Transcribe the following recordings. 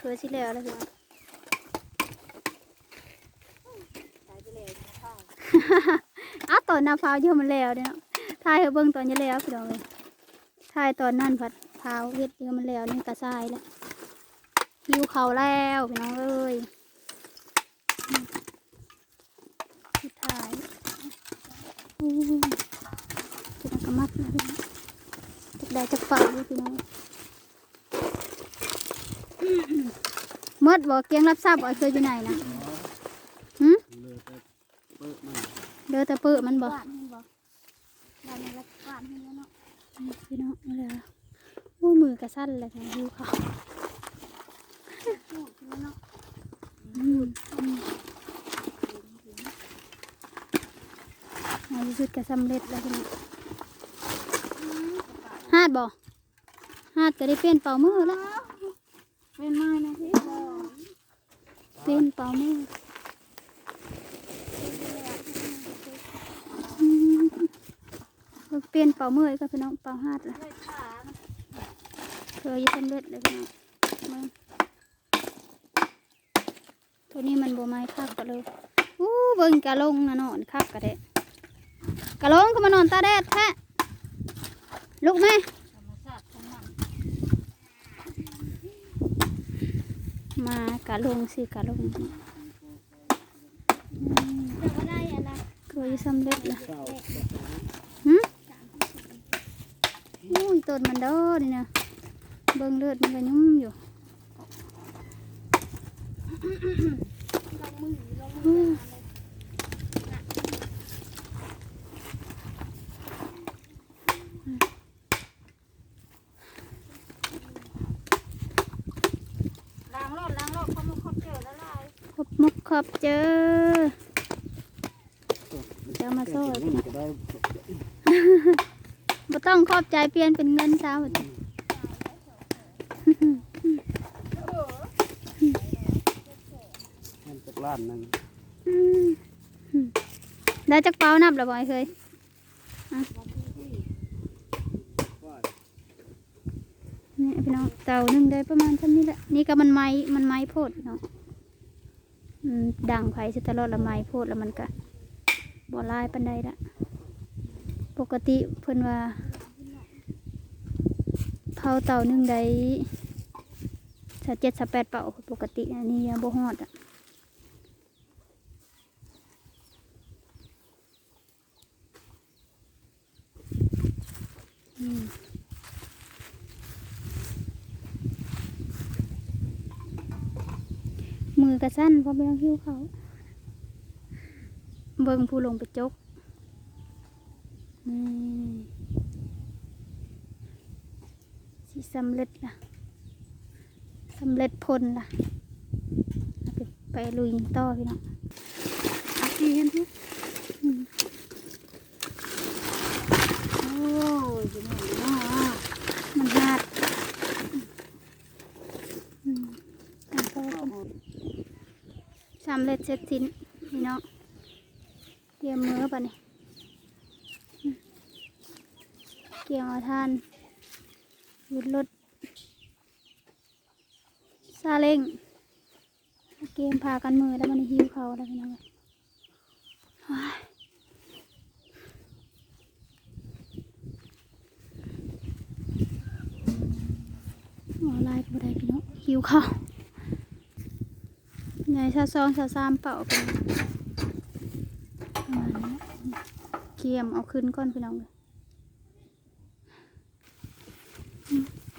ຕົວຊິແລ້ວແລ້ວພີ່ນ້ອງ. ເອົາ ຕອນໜ້າເຜົາຢູ່ມັນແລ້ວເດ້ເນາະ ຖ່າຍໃຫ້ເບິ່ງຕອນຈະແລ້ວພີ່ນ້ອງເອີຍ. ຖ່າຍຕອນນັ້ນພັດເຜົາເຮັດຢູ່ມັນແລ້ວ ນີ້ກະຊາຍແລ້ວ. ຫິວເຂົ້າແລ້ວພີ່ນ້ອງເອີຍ. ສຸດທ້າຍ ໂອ້ຍ ເປັນອັນກະມັດນະພີ່ນ້ອງ. ຈັກໄດ້ຈັກເປົາຢູ່ພີ່ນ້ອງ. ໝົດບໍ່? ກຽງລັບຊັບບໍ່? ເຄີຍຢູ່ໃນນະ ຫື? ເຫຼືອແຕ່ເປິ້ະມັນ ເຫຼືອແຕ່ເປິ້ະມັນບໍ່? ກວາດເຫັນບໍ່? ບາດນີ້ລະກວາດເຫັນແລ້ວເນາະ. ອືມ ພີ່ນ້ອງ ເອົາແລ້ວ. ໂອ້ ມືກະສັ່ນແລ້ວ ຫິວເຂົ້າ. ອືມ ອືມ ໃນທີ່ສຸດກະສຳເລັດແລ້ວພີ່ນ້ອງ. ຮາດບໍ່? ຫາດກະໄດ້ປ່ຽນເປົາມືແລ້ວ. ປ່ຽນໃໝ່ນະພີ່ ປ່ຽນເປົາມື. ອືມ ປ່ຽນເປົາມືອີກແລ້ວພີ່ນ້ອງ ເປົາຫາດລະ. ເຄີຍສຳເລັດແລ້ວພີ່ນ້ອງ. ໂຕນີ້ມັນບໍ່ໄໝ້ຄັກກະເລີຍ. ອູ້ ເບິ່ງກະລົງນະ ນອນຄັກກະແທ້. ກະລົງຄືມານອນຕາກແດດແທ້ ລຸກແມ່. ມາກະລົງຊິກະລົງ. ອືມ ເຈົ້າກໍໄດ້ອັນນະ ກະສຳເລັດລະ. ຫື? ໂອ້ຍ ຕົ້ນມັນດອກນີ້ນະ ເບິ່ງເລີດມັນກະຫຍຸ້ມຢູ່. ລ້າງໂລດ ລ້າງໂລດ ຂອບມຸກຂອບໃຈຫຼາຍໆ. ຂອບມຸກຂອບໃຈ. ເຈົ້າມາຊ່ອຍ ບໍ່ຕ້ອງຂອບໃຈ ປ່ຽນເປັນເງິນຊະ. ອືມ ແມ່ນຈັກລ້ານໜຶ່ງ. ອືມ ໄດ້ຈັກເປົາ ນັບແລ້ວບໍ່ອ້າຍເຄີຍ? ອະ ນີ້ພີ່ນ້ອງ ເຕົາໜຶ່ງໄດ້ປະມານສ່ຳນີ້ແຫຼະ. ນີ້ກະມັນໄໝ້ ມັນໄໝ້ໂພດພີ່ນ້ອງ. ອືມ ດັງໄຟໃສ່ຕະຫຼອດລະໄໝ້ໂພດ ລະມັນກະບໍ່ຫຼາຍປານໃດລະ. ປົກກະຕິເພິ່ນວ່າເຜົາເຕົາໜຶ່ງໄດ້ຊາວເຈັດ ຊາວແປດເປົາ ປົກກະຕິ. ອັນນີ້ຍັງບໍ່ຮອດອະ. ອືມ ມືກະສັ່ນ ເພາະບໍ່ໄດ້ຫິວເຂົ້າ. ເບິ່ງຜູ້ລົງໄປຈົກ ນີ້ ຊິສຳເລັດລະ ສຳເລັດຜົນລະ ເອົາໄປ ໄປລຸຍຕໍ່ພີ່ນ້ອງ. ອາ ຊິເຫັນພຸ້ນ ອືມ ໂອ້ຍ ຊິແມ່ນຢູ່ເນາະ ມັນຫາດ ອືມ ເອົາຕໍ່ ສຳເລັດເສັດສິ້ນພີ່ນ້ອງ. ກຽມເມືອບາດນີ້ ກຽມເອົາຖ່ານ ຢຸດລົດ ຊາເລັ້ງ ກຽມພາກັນເມືອແລ້ວ ບາດນີ້ຫິວເຂົ້າແລ້ວພີ່ນ້ອງ. ໂອ້ຍ ເວົ້າຫຼາຍກະບໍ່ໄດ້ພີ່ນ້ອງ ຫິວເຂົ້າ. ໃຫຍ່ຊາວສອງ ຊາວສາມເປົາ ປະມານນີ້. ກຽມເອົາຂຶ້ນກ່ອນພີ່ນ້ອງ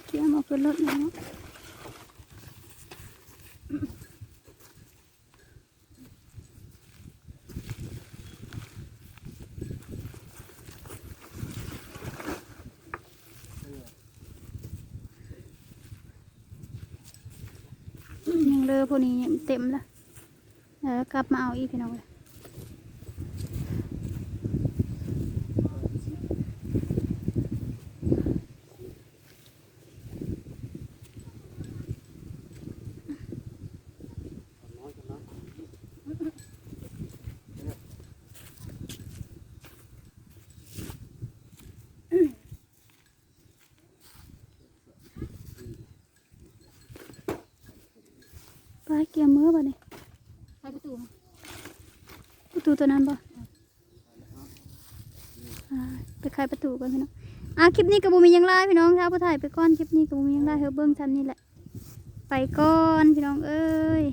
ກຽມເອົາຂຶ້ນລົດແລ້ວເນາະ. ຍັງເຫຼືອພວກນີ້ເຕັມລະ ເອີ ກັບມາເອົາອີກພີ່ນ້ອງເອີຍ. ອືມ ໄປ ກຽມເມືອບາດນີ້ ໄຂປະຕູ ປະຕູຕົວນັ້ນບໍ່? ອ່າ ໄປໄຂປະຕູກ່ອນພີ່ນ້ອງ. ອ່າ ຄລິບນີ້ກໍບໍ່ມີຫຍັງຫຼາຍພີ່ນ້ອງ ຖ້າບໍ່ຖ່າຍໄປກ່ອນ ຄລິບນີ້ກໍບໍ່ມີຫຍັງຫຼາຍ ເຮົາເບິ່ງຊ່ຳນີ້ແຫຼະ ໄປກ່ອນພີ່ນ້ອງເອີຍ.